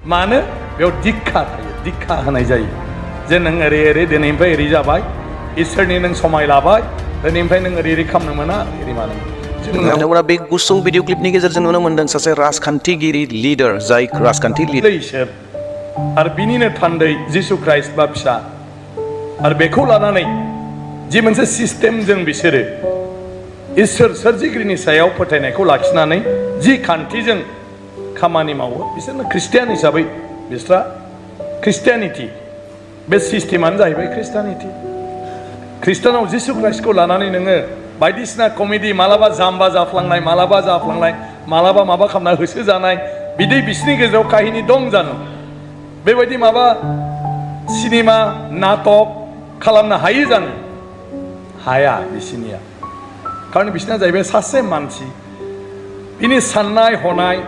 मानो बेयाव दिक्षा थायो दिक्षा होनाय जायो जे नों ओरै ओरै दिनैनिफ्राय ओरै जाबाय इसोरनि नों समाय लाबाय दिनैनिफ्राय नों ओरै ओरै खालामनो मोना ओरै मानो नोंथांमोना बे गुसुं भिडिअ क्लिपनि गेजेरजों नुनो मोनदों सासे राजखान्थिगिरि लिडार जाय राजखान्थि लिडार इसोर आरो बिनिनो थान्दै जिसु ख्राइस्ट बा फिसा आरो बेखौ लानानै जि मोनसे सिस्टेमजों बिसोरो इसोर सोरजिगिरिनि सायाव फोथायनायखौ लाखिनानै जि खान्थिजों खामानि मावो बिसोरनो ख्रिस्टियान हिसाबै बिस्रा ख्रिस्टियानिटि बे सिस्टेमानो जाहैबाय ख्रिस्टियानिटि ख्रिस्टानाव जिसु ख्राइस्टखौ लानानै नोङो बायदिसिना कमेडि मालाबा जाम्बा जाफ्लांनाय मालाबा जाफ्लांनाय मालाबा माबा खालामना होसोजानाय बिदि बिसिनि गेजेराव काहिनी दं जानो बेबायदि माबा सिनेमा नाटक खालामनो हायो जानो हाया बिसिनिया खारन बिसिना जाहैबाय सासे मानसि बिनि साननाय हनाय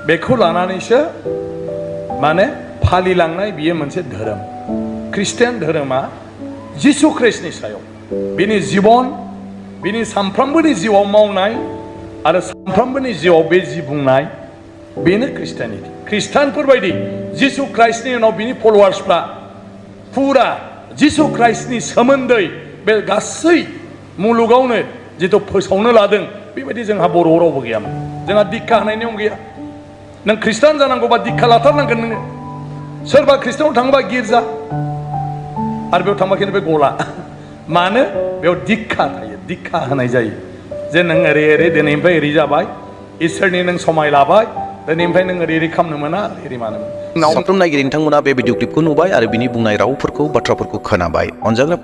बेखौ लानानैसो माने फालिलांनाय बियो मोनसे धोरोम ख्रिस्टियान धोरोमा जिसु ख्रिस्टनि सायाव बिनि जीवन बिनि सानफ्रोमबोनि जिउआव मावनाय आरो सानफ्रोमबोनि जिउआव बे जि बुंनाय बेनो ख्रिस्टियानिटि ख्रिस्टानफोर बायदि जिसु ख्राइस्टनि उनाव बिनि फलोवार्सफ्रा फुरा जिसु ख्राइस्टनि सोमोन्दै बे गासै मुलुगावनो जिथु फोसावनो लादों बेबायदि जोंहा बर' रावबो गैयामोन जोंहा दिक्षा होनाय नियम गैया नों ख्रिस्टान जानांगौबा दिक्षा लाथारनांगोन नोङो सोरबा ख्रिस्टानाव थाङोबा गिर्जा आरो बेयाव थांबा खिन्थु बे गला मानो बेयाव दिक्षा थायो दिक्षा होनाय जायो जे नों ओरै ओरै दिनैनिफ्राय ओरै जाबाय इसोरनि नों समाय लाबाय दिनैनिफ्राय नों ओरै ओरै खालामनो मोना ओरै मानो साफ्रोम नायगिरि नोंथांमोना बे भिडिअ क्लिपखौ नुबाय आरो बिनि बुंनाय रावफोरखौ बाथ्राफोरखौ खोनाबाय अनजाग्रा